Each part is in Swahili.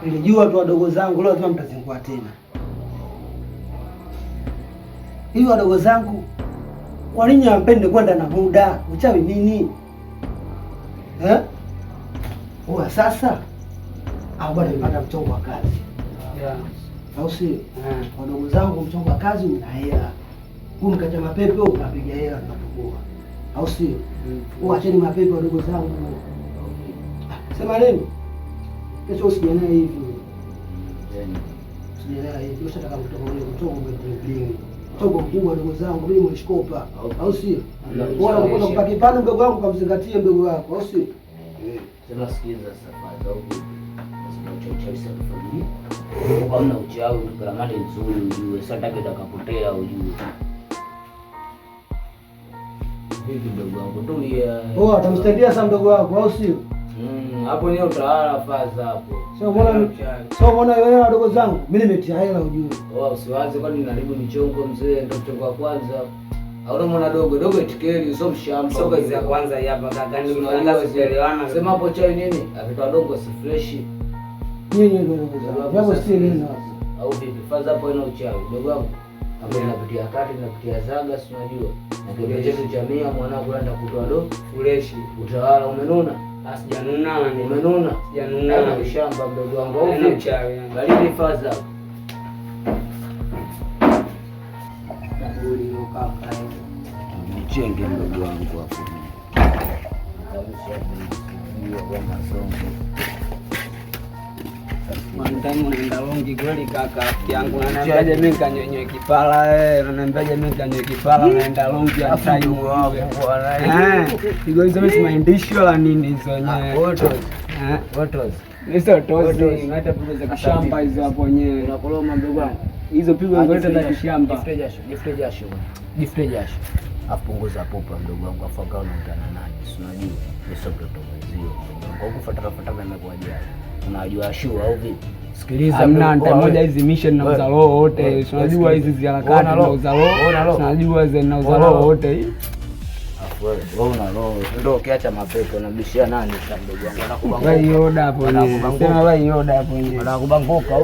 Nilijua tu wadogo zangu leo lazima mtazingua tena. Hivi wadogo zangu, kwa nini hampende kwenda na muda? Uchawi nini? Eh? Huwa sasa au bado nimepata mchongo wa kazi. Yeah. Au sio? Wadogo zangu, mchongo wa kazi una hela. Huu mkacha mapepe huu unapiga hela tunapokuwa. Au sio? Huu acheni mapepe wadogo zangu. Ah, sema nini? Kesho usije naye hivi. Usije naye hivi. Kesho nataka mtoto ule mchongo wa bling bling. Mchongo mkubwa wadogo zangu, mimi mweshkopa. Au sio? Bora mkono kupa kipande mdogo wangu kamzingatie mdogo wako, au sio? Sema sikiza safari au vipi? Lazima uchawi sana familia. Kwa mna uchawi ni nzuri ujue. Sasa ndake utakapotea ujue. Vipi mdogo wangu tu ya. Poa, atamsaidia sasa mdogo wako, au sio? Hapo ni utawala faza hapo. Sio mbona sio mbona wewe wadogo zangu, mimi nimetia hela ujue. Oh, usiwaze kwani ninaharibu michongo mzee, ndio mchongo wa kwanza. Hauna mwana dogo, dogo itikeli, sio mshamba. Sio kazi ya kwanza hii hapa kaka, ni mnaanza kuelewana. Sema hapo chai nini? Akitoa dogo si fresh. Nyinyi ndio wadogo zangu. Jambo si nini hapo. Au vipi? Faza hapo ina uchawi. Dogo wangu. Hapo inapitia kati, inapitia zaga, si unajua. Na kitu chetu cha mia mwanangu anaenda kutoa do fresh. Utawala umenuna? Sijanuna. Umenuna? Sijanuna. Ushamba mdogo wangu au vipi? Uchawi. Baridi faza. Mchenge mdogo wangu hapo. One unaenda longi kweli kaka, rafiki yangu. Unaniambiaje mimi nikanyonywe kipala eh? Unaniambiaje mimi nikanyonywe kipala unaenda longi ya time wangu. Pigo hizo mimi si maandishi wala nini hizo wenyewe. What was? Hizo tozi, unaita pigo za kishamba hizo hapo wenyewe. Unakoloma mdogo wangu. Hizo pigo zote za kishamba. Jifute jasho, jifute jasho. Jifute jasho. Afu punguza pupa mdogo wangu, afu akawa unakutana nani? Si unajua, mimi sio mtoto mwenzio mdogo wangu. Kufuatana fuatana imekuwa jana. Unajua shua au vipi? Sikiliza hamna nta moja hizi mission na uzalo wote. Unajua hizi ziharakati na uzalo. Unajua hizi na uzalo wote hii. Afu wewe una roho. Ndio ukiacha mapepo unabishia nani sasa mdogo wangu? Anakubanguka. Wewe yoda hapo. Sema wewe yoda hapo. Anakubanguka.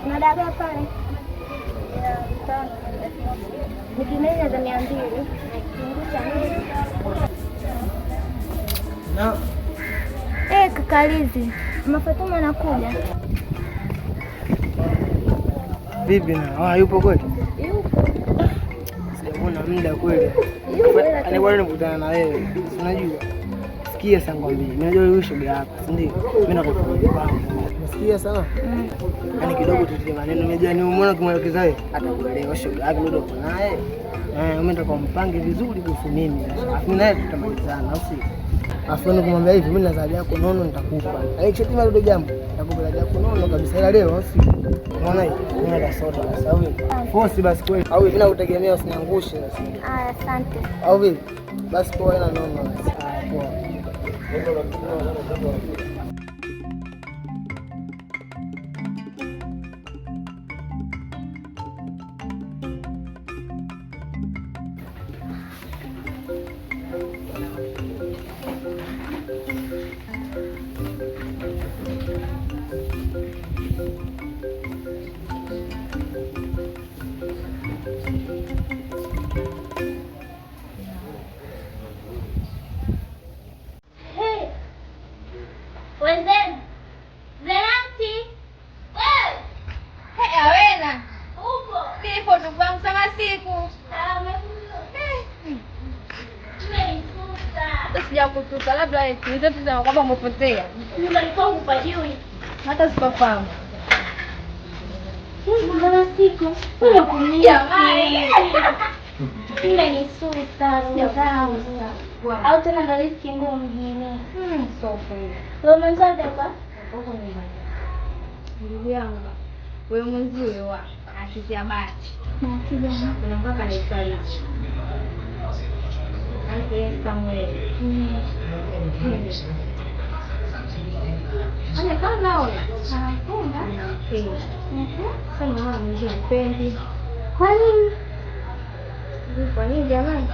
Kuna pale nikimeza za 200 na kitunguu cha nusu. Kaka Lizi, Mama Fatuma anakuja. Vipi na? Yupo kweli? Yupo. Sijamuona muda kweli. Alikuwa nikutana na wewe. Unajua? Sikia sasa ngwambie. Mimi najua wewe shoga yako, si ndio? Mimi nakupa kwangu. Unasikia sana? Yaani kidogo tutie maneno. Unajua ni umeona kumwelekeza wewe atakuelewa shoga yako ndio uko naye. Umeenda kwa mpange vizuri kuhusu mimi. Alafu naye tutamalizana, au sio? Alafu nikumwambia hivi mimi na zawadi yako nono nitakupa. Yaani kishatima ndio jambo. Nitakupa zawadi yako nono kabisa ila leo au sio? Unaona hii? Mimi na soda basi au vipi? Fosi basi kweli. Au hivi nakutegemea usiniangushe basi. Ah, asante. Au vipi? Basi poa ina nono basi. Ah, poa. Sijakutuka, labda tusema kwamba umepotea. Nyumbani kwangu pajui. Hata sipafahamu. Mbona siku mmenisuta zangu au tena ndo riski ngumu mjini. Wewe mwenzangu hapa? Ndugu yangu, wewe mwenzio wa asisi bati. Kuna mpaka anaitwa Lichi. Samuel. Fanya kama naona. Eh. Sasa mama mzee mpendi. Kwa nini? Kwa nini jamani?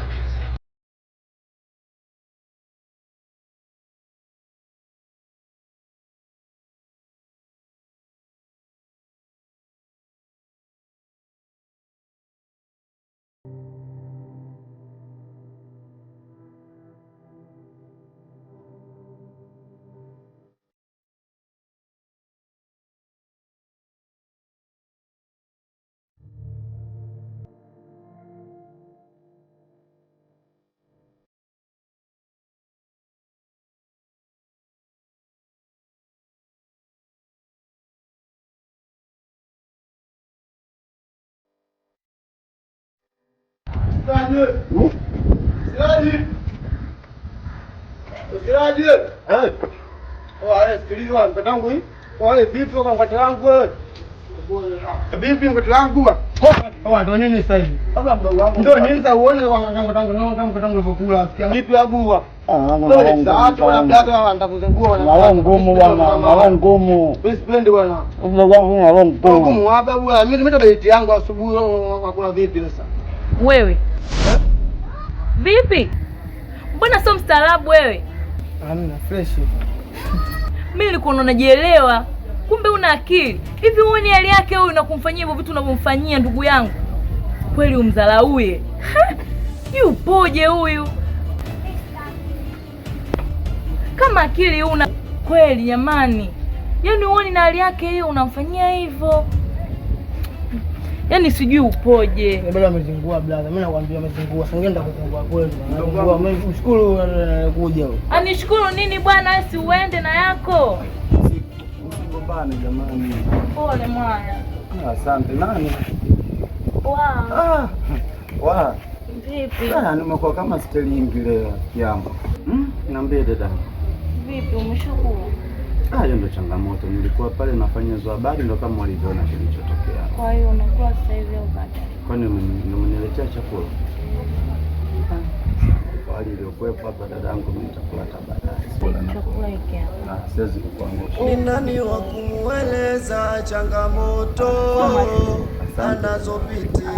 Vipi mkate wangu? Ndo nini sasa hivi? Ndo nini sasa uone mkate wangu ulivyokula. Vipi abu? Malo ngumu bwana, malo ngumu. Mimi sipendi bwana. Mdogo wangu malo ngumu. Ngumu wapi abu? Mimi nimetoka diet yangu asubuhi wakula vipi sasa? Wewe vipi? Mbona sio mstaarabu wewe? Hamna fresh. Mimi nilikuwa najielewa, kumbe una akili. Hivi huoni hali yake huyu na kumfanyia hivyo vitu unavyomfanyia ndugu yangu? Kweli umdharauye. Yupoje huyu? Kama akili una kweli jamani. Yaani huoni na hali yake hiyo unamfanyia hivyo? Yaani sijui upoje. Bado amezingua brother. Mimi nakwambia amezingua. Sasa ngenda kuzingua kweli. Amezingua. Mimi mshukuru kuja huyo. Anishukuru nini bwana, si uende na yako. Msigombane jamani. Pole mwaya. Asante. Nani? Wow. Ah. Wa. Vipi? Ah, nimekuwa kama stelingi leo kiambo. Niambie dada. Vipi umeshukuru? Ah, hiyo ndo changamoto. Nilikuwa pale nafanya hizo habari ndo kama walivyoona kilichotokea. Kwa hiyo unakula sasa hivi au baadaye? Kwani umeniletea chakula? Kwa hali iliyokuwepo hapa dadangu, mimi nitakula hata baadaye. Chakula hiki hapa. Ah, siwezi kukuangusha. Ni nani wa kumueleza changamoto anazopitia?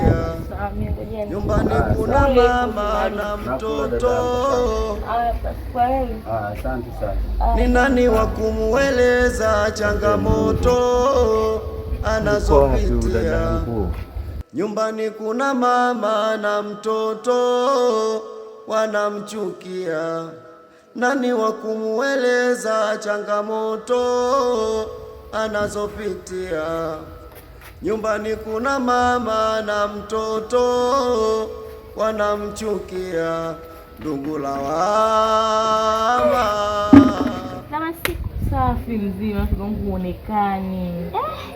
Sawa, mimi ngoja ni. Nyumbani kuna mama na mtoto. Haya basi, kwa heri. Ah, asante sana. Ni nani wa kumueleza changamoto anazopitia? Dadangu. Nyumbani kuna mama na mtoto wanamchukia. Nani wa kumueleza changamoto anazopitia? Nyumbani kuna mama na mtoto wanamchukia. Ndugu lawama. Kama siku. Safi mzima, shoga yangu huonekani.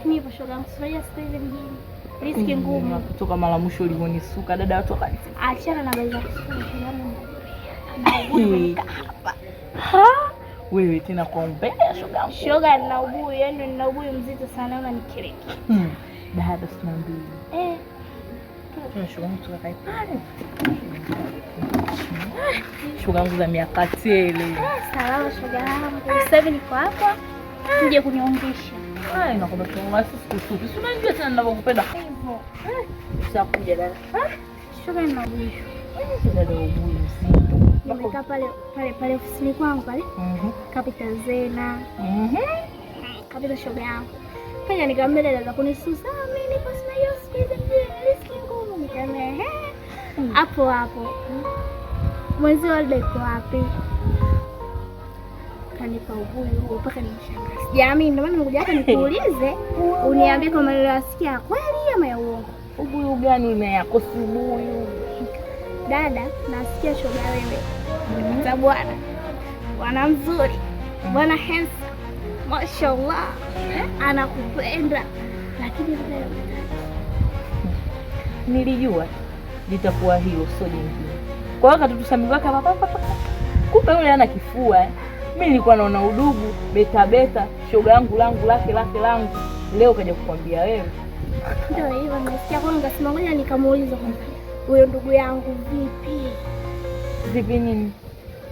Nipo shoga yangu. Sio sasa hivi mjini. Riski ngumu. Kutoka mara mwisho ulivyonisuka dada, watu wakanisuka. Achana na habari za kusuka shoga yangu. Na ubuyu umekaa hapa. Ha? Wewe tena kwa umbea shoga yangu. Shoga nina ubuyu, yaani nina ubuyu mzito sana unanikiriki. Dada sina mbili. Tuna shoga yangu tukakae pale. Shoga yangu za miaka tele. Salama shoga yangu. Sasa hivi niko hapa. Mje kuniungisha. Ai, nakwambia shoga yangu sisi kusupi. Si unajua tena ninavyokupenda. Hivyo. Ushakuja dada. Shoga nina ubuyu. Dada ubuyu mzito. Nimekaa pale pale pale ofisini kwangu pale. Kapita Zena. Kapita shoga yangu. Fanya nikamwambia dada kunisusa, mimi nipo sina hiyo siku hizi mjini riski ngumu. Nikamwambia ehe. Hapo hapo. Mwenzio Alda yuko wapi? Kanipa ubuyu huo mpaka nimeshangaa. Sijaamini, ndio maana nimekuja hapa nikuulize, uniambie kama niliyosikia kweli ama ya uongo. Ubuyu gani unayako si ubuyu? Dada, nasikia shoga wewe. Nimepata bwana. Bwana mzuri. Bwana handsome. Mashallah. Anakupenda. Lakini dada hutaki. Nilijua litakuwa hilo sio jingine. Kwa hiyo akatutusamigwa kama papa papa. Kumbe yule hana kifua. Mimi nilikuwa naona udugu, beta beta, shoga yangu langu lake lake langu. Leo kaja kukwambia wewe. Ndio hivyo nimesikia, kwa nikasema ngoja nikamuuliza kwanza. Huyo ndugu yangu vipi? Vipi nini?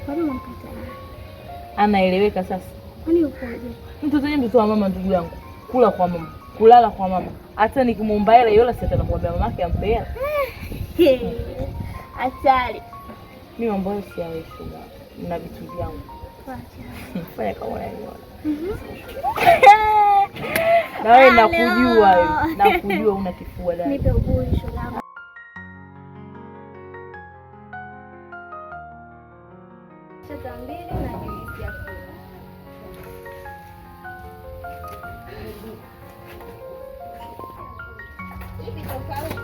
Kwa nini unamkataa? Anaeleweka sasa. Kwani ukoje? Mtoto wenyewe mtoto wa mama ndugu yangu. Kula kwa mama. Kulala kwa mama. Hata nikimuomba hela yola si atamwambia mamake ampe hela. Hatari. Mimi mambo hayo siyawezi shoga. Na vitu vyangu. Fanya kama unaniona. Na wewe nakujua wewe. Nakujua una kifua dada. Nipe ubuyu shoga yangu. Shota mbili na juisi ya kunywa. Ipi tofauti?